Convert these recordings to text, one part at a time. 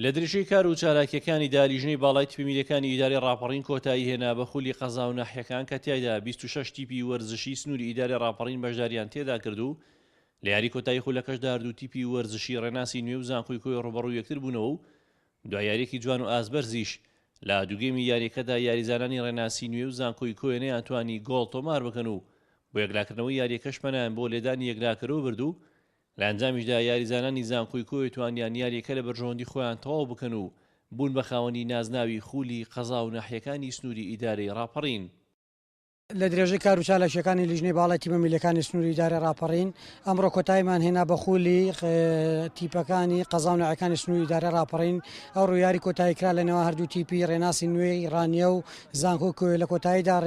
لە درێژەی کار و چالاکییەکانیدا لیژنەی باڵای تیپە میللیەکانی ئیدارەی ڕاپەڕین کۆتایی هێنا بە خولی قەزا و ناحیەکان کە تیایدا 26 تیپی وەرزشی سنووری ئیدارەی ڕاپەڕین بەشداریان تێدا کرد و لە یاری کۆتایی خولەکەشدا هەردوو تیپی وەرزشی ڕێناسی نوێ و زانکۆی کۆیە ڕووبەڕووی یەکتر بوونەوە و دوای یاریەکی جوان و ئاست بەرزیش لە دوو گێمی یاریەکەدا یاریزانانی ڕێناسی نوێ و زانکۆی کۆیە نەیانتوانی گۆڵ تۆمار بکەن و بۆ یەکلاکردنەوەی یاریەکەش پەنایان بۆ لێدانی یەکلاکەرەوە برد و لە ئەنجامیشدا یاریزانانی زانکۆی کۆیە توانیان یاریەکە لە بەرژەوەندی خۆیان تەواو بکەن و بوون بە خاوەنی نازناوی خولی قەزا و ناحیەکانی سنووری ئیدارەی ڕاپەڕین. لە درێژەی کار و چالاکییەکانی لیژنەی باڵای تیمە میللیەکانی سنووری ئیدارەی ڕاپەڕین، ئەمڕۆ کۆتاییمان هێنا بە خولی تیپەکانی قەزا و ناحیەکانی سنووری ئیدارەی ڕاپەڕین. ئەوڕۆ یاری کۆتایی کرا لە نێوان هەردوو تیپی ڕێناسی نوێی ڕانیە و زانکۆی کۆیە، لە کۆتاییدا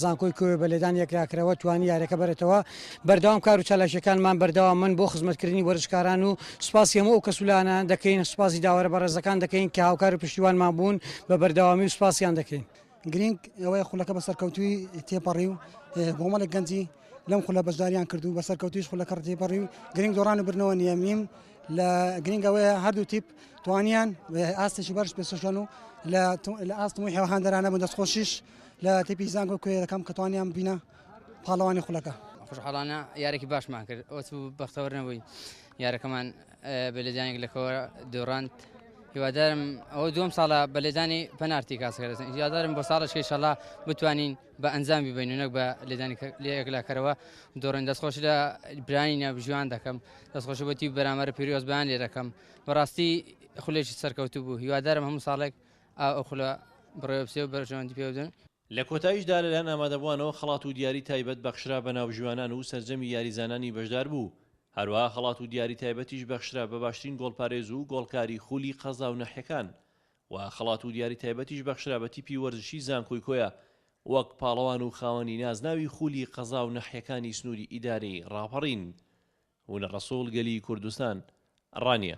زانکۆی کۆیە بە لێدانی یەکلاکەرەوە توانی یاریەکە بەرێتەوە. بەردەوام کار و چالاکییەکانمان بەردەوامن بۆ خزمەتکردنی وەرزشکاران و سوپاسی هەموو ئەو کەس و لایەنانە دەکەین، سوپاسی داوەرە بەڕێزەکان دەکەین کە هاوکار و پشتیوانمان بوون بە بەردەوامی و سوپاسیان دەکەین. گرینگ ئەوەیە خولەکە بە سەرکەوتووی تێپەڕی و کۆمەڵێک گەنجی لەم خولە بەشداریان کرد و بە سەرکەوتویش خولەکە تێپەڕی و گرنگ دۆڕان و بردنەوە نییە میم لە گرنگ ئەوەیە هەردوو تیپ توانیان ئاستێکی بەرز پێشکەن و لە ئاست و هێوهاندەرانە بوون دەستخۆشیش لە تیپی زانکۆ کوێ دەکەم کە توانیان بینە پاڵەوانی خولەکە. خۆشحاڵانە یارێکی باشمان کرد ئەوە بەختەوەر نەبووین یارەکەمان بە لێدانێک لەکەوە دۆڕاند هیوادارم ئەوە دووەم ساڵە بە لێدانی پەنارتی کاسەکە دەستن هیوادارم بۆ ساڵش ئینشەڵا بتوانین بە ئەنجام بیبەین و نەک بە لێدانی یەکلاکەرەوە دۆڕێن. دەستخۆشی لە برانی ناوبژیوان دەکەم، دەستخۆشی بۆ تیپی بەرامبەر پیرۆزبایان لێ دەکەم. بەڕاستی خولێکی سەرکەوتوو بوو، هیوادارم هەموو ساڵێک ئەو خولە بەڕێوە بچێ و بەرژەوەندی پێ بدەن. لە کۆتاییشدا لەلایەن ئامادەبووانەوە خەڵات و دیاری تایبەت بەخشرا بە ناوبژیوانان و سەرجەمی یاریزانانی بەشداربوو، هەروەها خەڵات و دیاری تایبەتیش بەخشرا بە باشترین گۆڵپارێز و گۆڵکاری خولی قەزا و ناحیەکان و خەڵات و دیاری تایبەتیش بەخشرا بە تیپی وەرزشی زانکۆی کۆیە وەک پاڵەوان و خاوەنی نازناوی خولی قەزا و ناحیەکانی سنووری ئیدارەی ڕاپەڕین. هونەر ڕەسوڵ، گەلی کوردستان، ڕانیە.